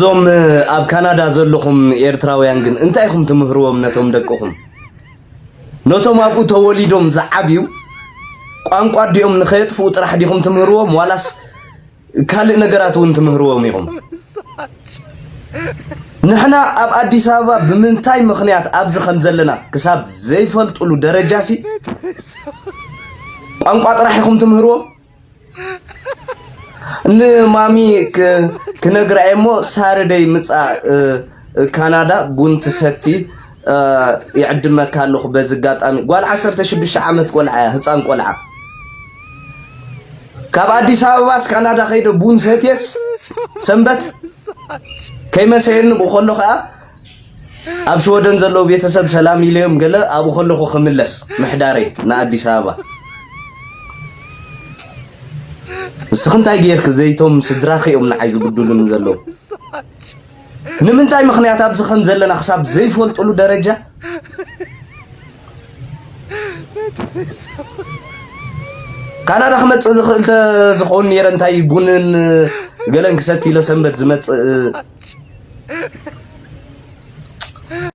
እዞም ኣብ ካናዳ ዘለኹም ኤርትራውያን ግን እንታይ ኢኹም ትምህርዎም ነቶም ደቅኹም? ነቶም ኣብኡ ተወሊዶም ዝዓብዩ ቋንቋ ድኦም ንኸየጥፍኡ ጥራሕ ዲኹም ትምህርዎም ዋላስ ካልእ ነገራት እውን ትምህርዎም ኢኹም? ንሕና ኣብ ኣዲስ ኣበባ ብምንታይ ምኽንያት ኣብዚ ከም ዘለና ክሳብ ዘይፈልጥሉ ደረጃሲ ቋንቋ ጥራሕ ኢኹም ትምህርዎም? ንማሚ ክነግራ እየ እሞ ሳርደይ ምፃ ካናዳ ቡን ትሰቲ ይዕድመካ ኣለኹ። በዚ ኣጋጣሚ ጓል ዓሰርተ ሽዱሽተ ዓመት ቆልዓ እያ፣ ህፃን ቆልዓ። ካብ ኣዲስ ኣበባስ ካናዳ ከይደ ቡን ሰትየስ ሰንበት ከይመሰየኒ ብኡ ከሎ ከዓ ኣብ ሽወደን ዘለዉ ቤተሰብ ሰላም ኢለዮም ገለ ኣብኡ ከለኹ ክምለስ ምሕዳረይ ንኣዲስ ኣበባ። ንስኺ እንታይ ጌርኪ ዘይቶም ስድራኺ እዮም ንዓይ ዝብድሉኒ ዘለዉ። ንምንታይ ምኽንያት ኣብዚ ከም ዘለና ክሳብ ዘይፈልጥሉ ደረጃ ካናዳ ክመፅእ ዝኽእል ተዝኸውን ነይረ እንታይ ቡንን ገለን ክሰቲ ኢለ ሰንበት ዝመፅእ